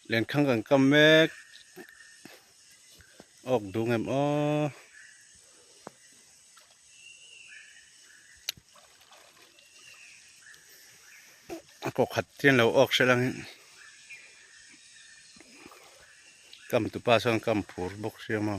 ແລ່ນຂັງກັນກຳແມກ ອອກດຸງແຮມອໍ. ກໍຂັດຕຽນແລ້ວອອກໃສ່ຫຼັງ ກຳຕຸປາຊ່ອນກຳພູບົກເຊຍມາ.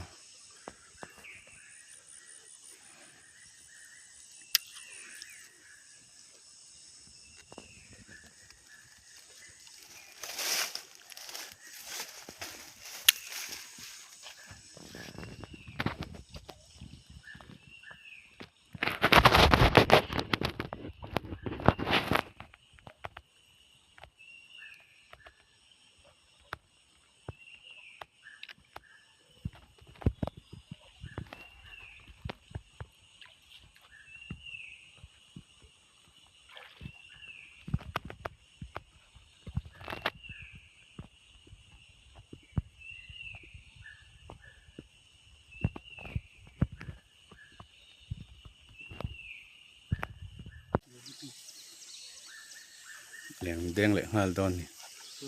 ແດງແດງແຫຼະ ຫາດອນນີ້ ເອີ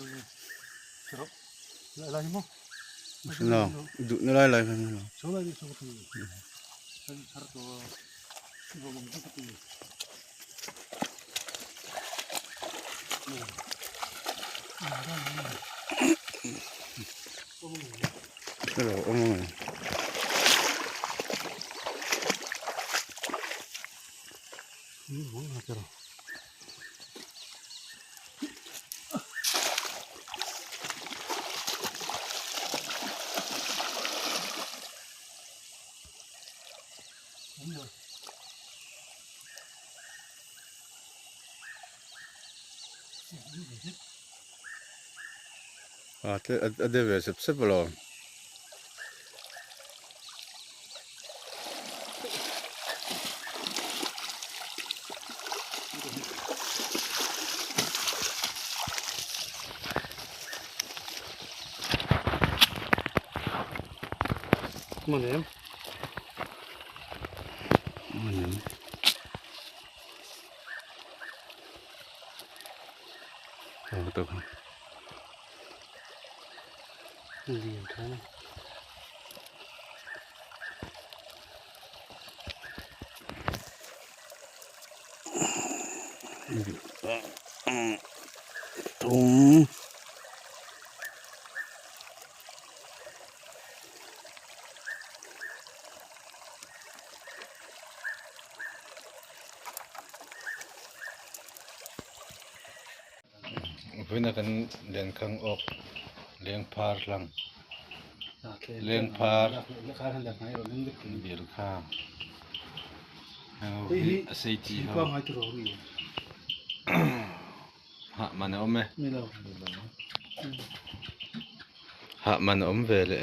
ເນາະ ດຸນາຍຫຼາຍໆ ອາ ເດ ເດເວເຊັບໆ ບໍ່ລອ ມາແລ້ວ ມາແລ້ວ. ໂອ້ ຕົກ ດີເທົ່ານັ້ນ ຖົງ. ເພິ່ນພາກັນແລ່ນຂັງອອກ ແລ່ນພາຫຼັງ ແລ່ນພາ ເບລຄາ ເຮົາ ເອີ ເສຍທີເຮົາ ຫະມັນເອົາແມ ຫະມັນເອົາແມເວເລ.